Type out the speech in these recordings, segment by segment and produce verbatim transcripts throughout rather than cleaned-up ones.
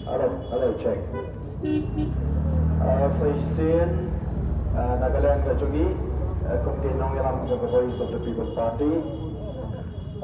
Hello, hello, check. Uh, sa shisien, uh, na ka liang ka jong ngi, uh, kum ki nongïalam jong ka Voice of the People Party.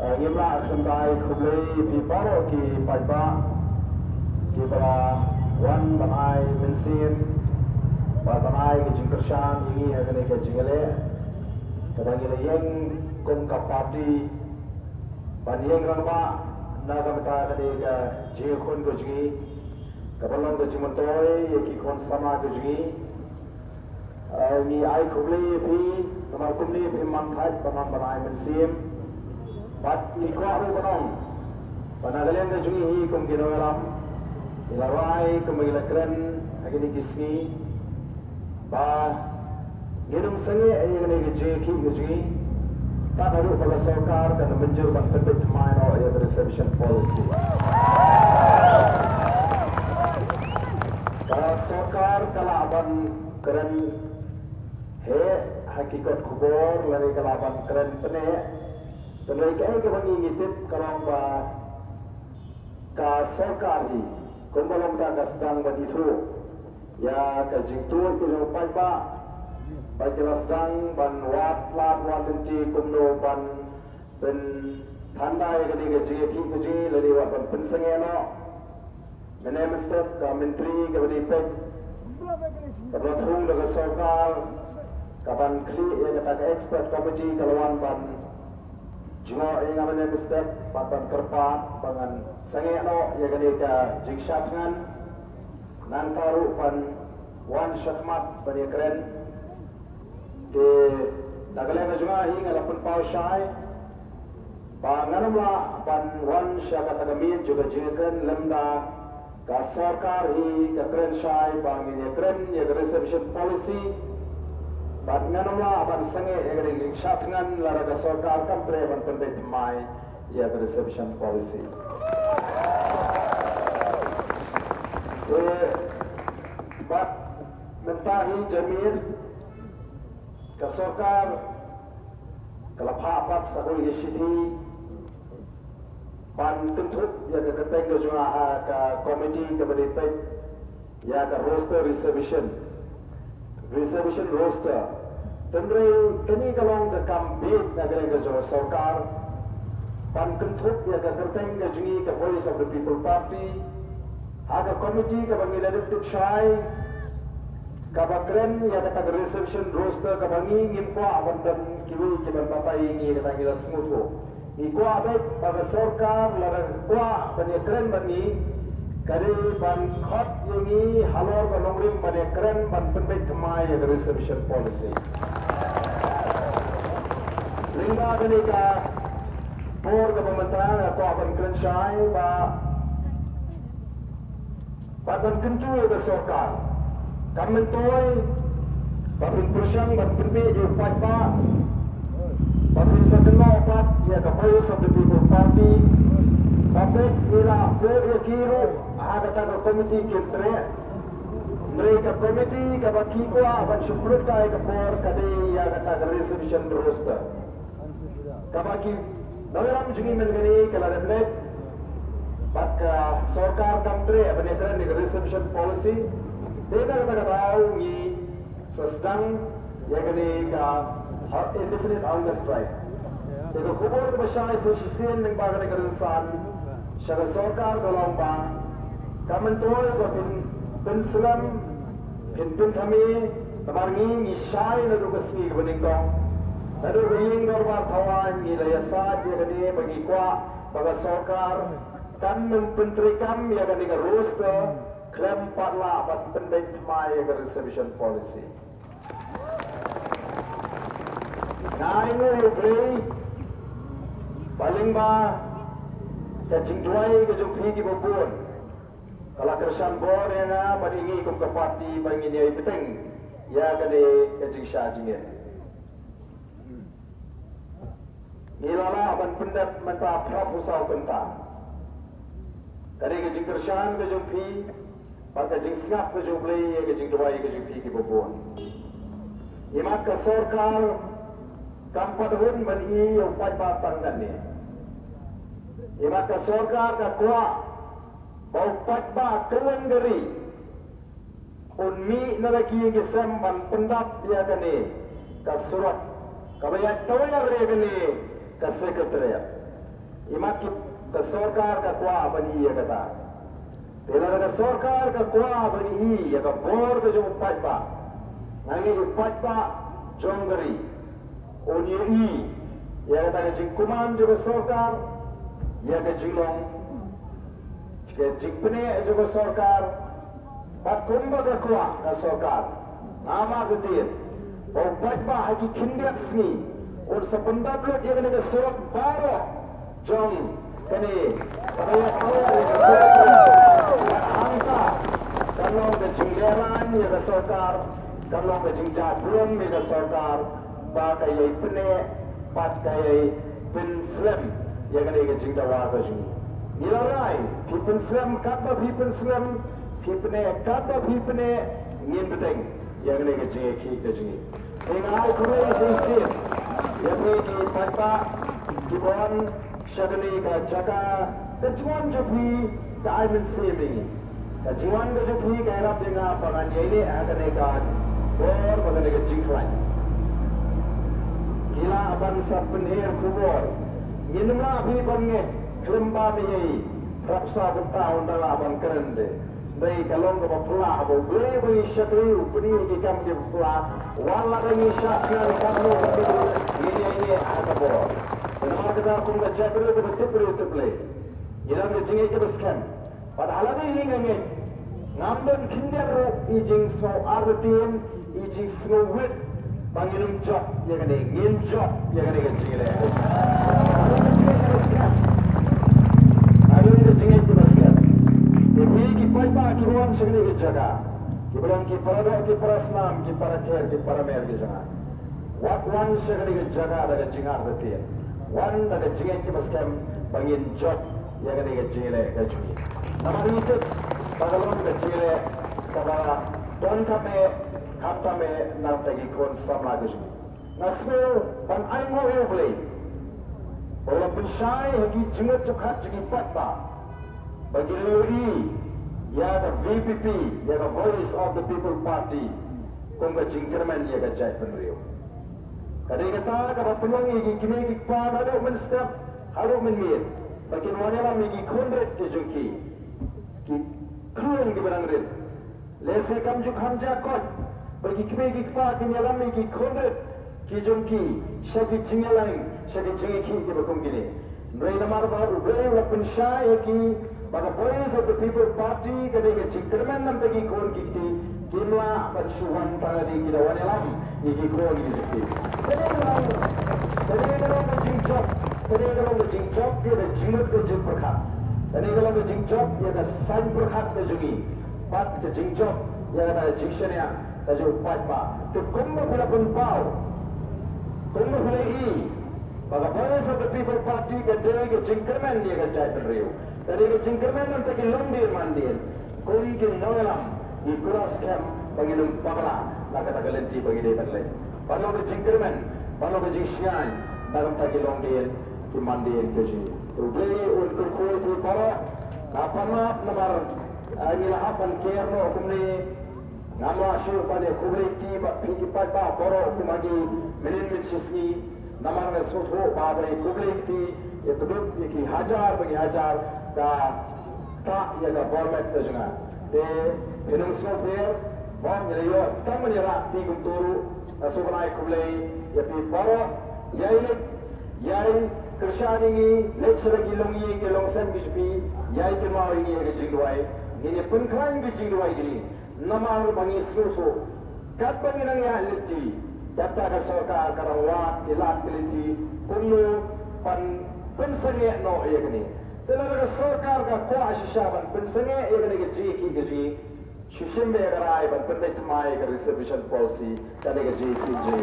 Uh, ngim lah khlem da ai khublei ïa phi baroh ki paidbah kiba la wan ban ai mynsiem, ban ai ka jingkyrshan ïa ngi ha kane ka jingïaleh kaba ngi la ïeng kum ka party ban ïeng rangbah na ka bynta kane ka jingïakhun ka jong ngi, kaba long ka jingmyntoi ïa ki khun samla ka jong ngi. Eh, ngi ai khublei ïa phi namar kumne phim man thait ban wan ban ai mynsiem. Bad ngi kwah ruh ban ong ba na ka liang ka jong ngi hi kum ki nongïalam, ngi la rai kumba ngi la kren ha kine ki sngi ba ngin ym sangeh ïa kane ka jingïakhih ka jong ngi tad haduh ba ka sorkar kan mynjur ban pynbeit thymmai noh ïa ka reservation policy. Ka sorkar ka lah ban kren heh ha ki kot khubor lane ka lah ban kren pyneh. Tang kaei kaba ngi ngi tip ka long ba ka sorkar hi kumba long ka ka sdang ban ithuh ïa ka jingtuid ka jong u paidbah, ba ki la sdang ban wad lad wad lynti kumno ban pynthandai ïa kane ka jingïakhih ka jong ngi lane wat ban pynsangeh noh. Mynne mynstep ka myntri kaba dei peit kaba la thung da ka sorkar kaban khlieh ïa kata ka expert committee ka la wan ban jngoh ïa nga mynne mynstep bad ban kyrpad ba ngan sangeh noh ïa kane ka jingshah thngan. Nangta ruh ban wan shakhmat ban ïakren. Te na ka liang ka jong nga hi nga la pynpaw shai ba ngan ym lah ban wan sha kata ka miet jong ka jingïakren lymda ka sorkar hi ka kren shai ba ngin ïakren ïa ka reservation policy. Bad ngan ym lah ban sangeh ïa ka jingshah thngan lada ka sorkar kam treh ban pynbeit thymmai ïa ka reservation policy. Te bad mynta hi janmiet ka sorkar ka la phah pat sa kawei ka shithi ban kynthup ïa ka kyrteng ka jong nga ha ka committee kaba dei peit ïa ka roster reservation, reservation roster. Hynrei kane ka long ka kam bieit na ka liang ka jong ka sorkar ban kynthup ïa ka kyrteng ka jong ngi ka Voice of the People Party ha ka committee kaba ngi la dep tip shai kaba kren ïa kata ka reservation roster kaba ngi ngim kwah ban don kiwei kiban batai ïa ngi, kata ngi la sngewthuh. Ngi kwah beit ba ka sorkar lada ka kwah ban ïakren bad ngi ka dei ban khot ïa ngi halor ka nongrim ban ïakren ban pynbeit thymmai ïa ka reservation policy. Lyngba kane ka por kaba mynta nga kwah ban kren shai ba bad ban kyntu ïa ka sorkar. Kam myntoi ba phin pyrshang ban pynbeit ïa u paidbah, ba phin sa kynnoh pat ïa ka Voice of the People Party, ba peit ngi la buh ïa ki ruh ha kata ka committee kin treh. Hynrei ka committee kaba ki kwah ban shu pynlut kai ka por ka dei ïa kata ka reservation roster. Kaba ki nongïalam jong ngi mynne ka la dep leit bad ka sorkar kam treh ban ïakren ïa ka reservation policy. Te na kata ka daw ngi sa sdang ïa kane ka indefinite hunger strike. Te ka khubor kaba shai sa shisien lyngba kane ka rynsan sha ka sorkar ka long ba kam myntoi ba phin pynslem, phin pynthame, namar ngi ngi shai naduh ka sngi kaba nyngkong. Naduh ka ïing dorbar thawaiñ ngi la ïasaid ïa kane ba ngi kwah ba ka sorkar kan ym pyntreikam ïa kane ka roster khlem pat lah ban pynbeit thymmai ïa ka reservation policy. Nga ainguh ïa U Blei ba lyngba ka jingduwai ka jong phi kiba bun ka la kyrshan bor ïa nga bad ïa ngi kum ka party ba ngin ïai bteng ïa kane ka jingshah jingeh. Ngi la lah ban pyndep mynta phra phew saw kynta. Kane ka jingkyrshan ka jong phi bad ka jingsngap ka jong U Blei ïa ka jingduwai ka jong phi kiba bun. Imat ka sorkar kam pat hun ban ïoh paidbah tang katne. Imat ka sorkar ka kwah ba u paidbah kylleng ka ri un mih na la ki ïing ki sem ban pyndap ïa kane ka surok kaba ïaid tawiar ïa kane ka Secretariat. Imat ki, ka sorkar ka kwah ban ïohi ïa kata. Te lada ka sorkar ka kwah ban ïohi ïa ka bor ka jong u paidbah, nga ngeit u paidbah jong ka ri un ïohi ïa kata ka jingkuman jong ka sorkar ïa ka jinglong, ka jingpyneh jong ka sorkar. Bad kumba ka kwah ka sorkar, nga mad ka tied ba u paidbah ha ki khyndiat sngi un sa pyndap lut ïa kane ka surok baroh jong kane kaba ïa kawai ïa ka sorkar. Bad hangta kan long ka jinglehrain ïa ka sorkar, kan long ka jingjakhlia ïa ka sorkar ba ka ïai pyneh bad ka ïai pynslem ïa kane ka jingdawa ka jong ngi. Ngi la rai, phi pynslem katba phi pynslem, phi pyneh katba phi pyneh, ngin bteng ïa kane ka jingïakhih ka jong ngi. Te nga ai khublei shisien ïa phi ki paidbah kiba wan sha kane ka jaka. Ka jingwan jong phi ka ai mynsiem ïa ngi. Ka jingwan ka jong phi ka ïarap ïa nga ba ngan ïaineh ha kane ka bor bad kane ka jingkhlaiñ. Ki lah ban sa pynher khubor. Ngin ym lah phi ban ngeit khlem ba me ïai ïarap sa kumta, ym da lah ban kren de. Dei ka long kaba phylla ba U Blei ba ngi shakri u pyni ïa ki kam kiba phylla. Wat la ka ngi shah kren katno katno, ngin ïaineh ha ka bor. Te namar kata kum ka jaitbynriew kaba tip briew tip Blei, ngi don ka jingngeit kaba skhem. Bad ha lade hi nga ngeit ngam don khyndiat ruh i jingsngew artatien, i jingsngew wit ba ngin ym jop ïa kane, ngin jop ïa kane ka jingïaleh. Nga don ka jingngeit kaba skhem. Nga don ka jingngeit kaba skhem. Te phi ki paidbah kiba wan sha kane ka jaka, kiba long ki paradoh ki parasnam, ki parakher ki paramer ki jong nga, wat wan sha kane ka jaka da ka jingartatien. Wan da ka jingngeit kaba skhem ba ngin jop ïa kane ka jingïaleh ka jong ngi. Namar ngi tip ba ka long ka jingïaleh kaba donkam eh khamtam eh na ka bynta ki khun samla ka jong ngi. Nga sngew ban ainguh ïa U Blei ba u la pynshai ha ki jingmut jingpyrkhat jong ki paidbah ba ki la ïohi ïa ka V P P, ïa ka Voice of the People Party, kum ka jingkyrmen ïa ka jaitbynriew. Ka dei kata kaba pynlong ïa ki kmie ki kpa naduh mynstep haduh mynmiet ba kin wan ïalam ïa ki khun rit ki jong ki, ki khun kiba dang rit. Lehse kam ju kham jia kot ba ki kmie ki kpa kin ïalam ïa ki khun rit ki jong ki sha ki jingïalang, sha ki jingïakhih kiba kum kine. Hynrei namar ba U Blei u la pynshai ïa ki ba ka Voice of the People Party ka dei ka jingkyrmen na ka bynta ki khun ki kti, kim lah ban shu wan tang ha ki da wan ïalam ïa ki khun ki kti. Kane ka long, kane ka long ka jingjop, kane ka long ka jingjop ïa ka jingmut ka jingpyrkhat. Kane ka long ka jingjop ïa ka saiñ pyrkhat ka jong ngi bad ka jingjop ïa ka jingshaniah ka jong u paidbah. Te kumba phi la pynpaw, kumba phi la i ba ka Voice of the People Party ka dei ka jingkyrmen ïa ka jaitbynriew, ka dei ka jingkyrmen na ka bynta ki longdien mandien. Kum ki nongïalam ngi kular skhem ba ngin ym bakla na kata ka lynti ba ngi dei ban leit. Ban long ka jingkyrmen, ban long ka jingshngaiñ na ka bynta ki longdien ki mandien ka jong ngi. U Blei un kyrkhu ïa phi baroh. Nga pan map namar, eh, ngi la hap ban ker noh kumne. Ngam lah shuh ban ïa khublei kti bad phi ki paidbah baroh kum ha ki mynnin mynshisngi. Namar nga sngewthuh ba ban ïa khublei kti, ïa kdup ïa ki hajar ba ki hajar ka ktah ïa ka bor met ka jong nga. Te phin ym sngewpher, ba ngi la ïoh tang ban ïa rah kti kumta ruh. Nga sngewbha ban ai khublei ïa phi baroh. Ïai leit, ïai kyrshan ïa ngi, leit sha la ki longïing ki longsem ki jong phi, ïai kynmaw ïa ngi ha ka jingduwai. Ngin ïa pynkhlaiñ ka jingduwai kine. Namar ba ngi sngewthuh katba ngi nang ïaid lynti, kata ka sorkar ka dang wad ki lad ki lynti kumno ban pynsangeh noh ïa kane. Te lada ka sorkar ka kwah shisha ban pynsangeh ïa kane ka jingïakhih ka jong ngi, shu shim beit ïa ka rai ban pynbeit thymmai ïa ka reservation policy, kane ka jingïakhih ka jong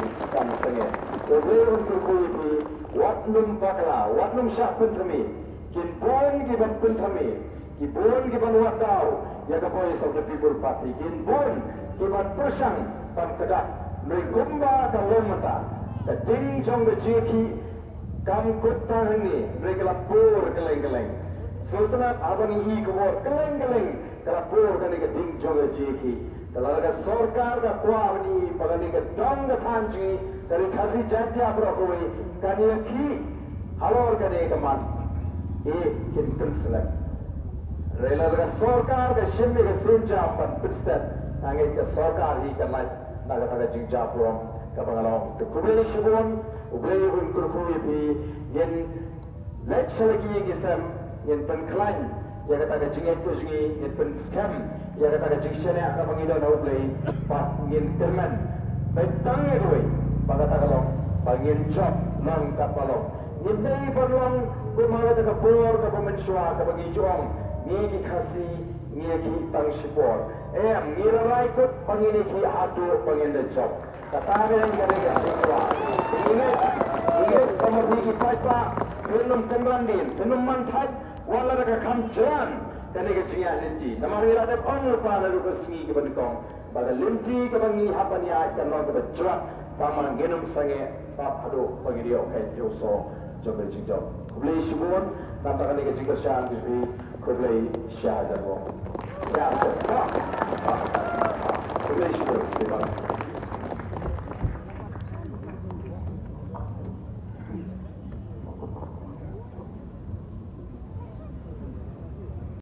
ngi kan sangeh. Te U Blei un kyrkhu ïa phi, wat nym bakla, wat nym shah pynthymmai. Kin bun ki ban pynthymmai, ki bun ki ban wad daw ïa ka Voice of the People Party, kin bun ki ban pyrshang ban kdap. Hynrei kumba ka long mynta, ka ding jong ka jingïakhih kam kut tang hangne, hynrei ka la pur kylleng kylleng. Sngewtynnat haba ngi i khubor kylleng kylleng ka la pur kane ka ding jong ka jingïakhih. Te lada ka sorkar ka kwah ban i ba kane ka dong ka thaiñ jong ngi ka Ri Khasi Jaiñtia baroh kawei kan ïakhih halor kane ka mat, eh, kin pynslem. Hynrei lada ka sorkar ka shim ïa ka sienjam ban pynstet, nga ngeit ka sorkar hi kan lait na kata ka jingjia burom kaba nga la ong. Te khublei shibun, U Blei un kyrkhu ïa phi. Ngin leit sha la ki ïing ki sem, ngin pynkhlaiñ ïa kata ka jingngeit ka jong ngi, ngin pynskhem ïa kata ka jingshaniah kaba ngi don ha U Blei, bad ngin kyrmen beit tang ïa kawei, ba kata ka long ba ngin jop long katba long. Ngim dei ban long kum ha kata ka por kaba mynshuwa kaba ngi ju ong, ngi ki Khasi ngi ïakhih tang shipor. Em, ngi la rai kut ba ngin ïakhih haduh ba ngin da jop. Kata ka dei ka dei ka jingkwah. Ngi ngeit, ngi ngeit ba ma phi ki paidbah phin ym kynran dien, phin ym man thait wat lada ka kham jlan kane ka jingïaid lynti. Namar ngi la dep ong lypa naduh ka sngi kaba nyngkong ba ka lynti kaba ngi hap ban ïaid kan long kaba jwat, tangba ngin ym sangeh bad haduh ba ngin ïoh kait ïoh soh jong ka jingjop. Khublei shibun na bynta kane ka jingkyrshan jong phi. Khublei shihajar nguh. Ïa, khublei shibun.